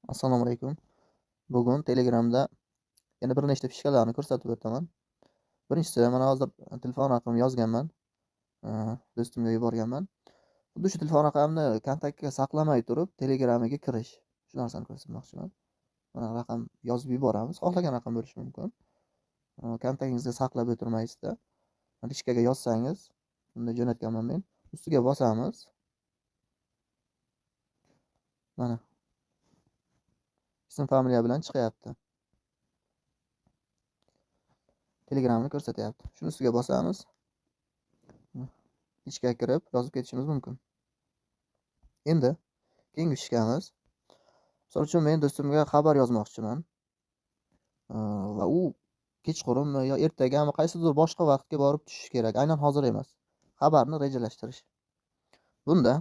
Assalomu alaykum. Bugun Telegramda yana bir nechta фишка larni ko'rsatib o'taman. Birinchisi, mana hozir telefon raqamimni yozganman. Do'stimga yuborganman. Xuddi shu telefon raqamini kontaktga saqlamay turib Telegramiga kirish. Shu narsani ko'rsatmoqchiman. Mana raqam yozib yuboramiz. Xohlagan raqam bo'lishi mumkin. Kontaktingizga saqlab o'tirmaysizda. Личка ga yozsangiz, bunda jo'natganman men. Ustiga bosamiz. Mana ism familiya bilan chiqyapti. Telegramni ko'rsatyapti. Shuni ustiga bosamiz. Ichga kirib yozib ketishimiz mumkin. Endi keyingi фишка miz. Misol uchun men do'stimga xabar yozmoqchiman. Va u kechqurunmi yo ertagami qaysidir boshqa vaqtga borib tushishi kerak. Aynan hozir emas. Xabarni rejalashtirish. Bunda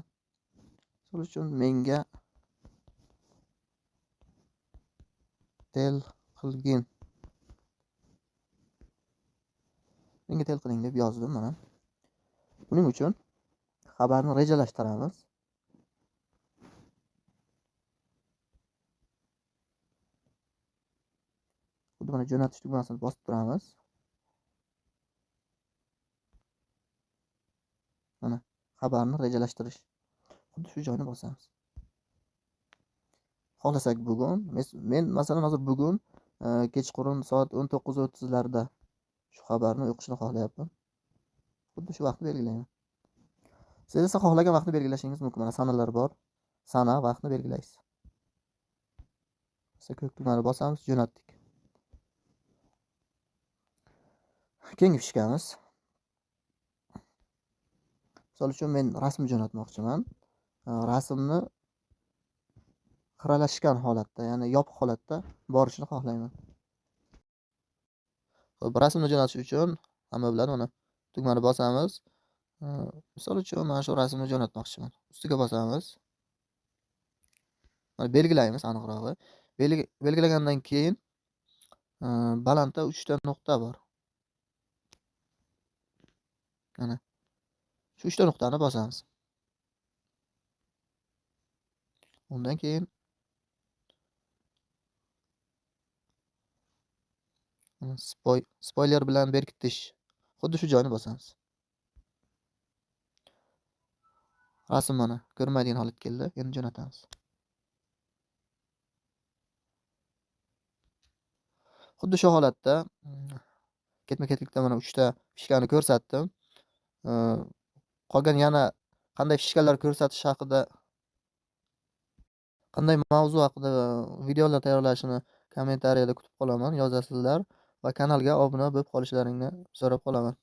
misol uchun menga tel qilgin. Menga tel qiling deb yozdim mana. Buning uchun xabarni rejalashtiramiz. Xuddi mana jo'natish tugmasini bosib turamiz. Mana xabarni rejalashtirish. Xuddi shu joyni bosamiz. Xohlasak bugun, men masalan hozir bugun kechqurun soat 19:30larda shu xabarni o'qishni xohlayapman. Xuddi shu vaqtni belgilayman. Siz esa xohlagan vaqtni belgilashingiz mumkin. Mana sanalar bor. Sana, vaqtni belgilaysiz. Esa ko'k tugmani bosamiz, jo'natdik. Keyingi фишка miz. Misol uchun men rasm jo'natmoqchiman. Rasmni xiralashgan holatda, ya'ni yopiq holatda borishini xohlayman. Xo'p, rasmni jo'natish uchun hamma biladi, mana tugmani bosamiz. Misol uchun mana shu rasmni jo'natmoqchiman. Ustiga bosamiz. Mana belgilaymiz aniqrog'i. Belgilagandan keyin balandda 3 ta nuqta bor. Mana shu 3 ta nuqtani bosamiz. Undan keyin spoiler bilan berkitish. Xuddi shu joyni bosamiz. Rasm mana ko'rinmaydigan holatga keldi. Endi jo'natamiz. Xuddi shu holatda ketma-ketlikda mana 3 ta фишка ni ko'rsatdim. Qolgan yana qanday фишка lar ko'rsatish haqida, qanday mavzu haqida videolar tayyorlashini kommentariyada kutib qolaman, yozasizlar va kanalga obuna bo'lib qolishlaringni so'rab qolaman.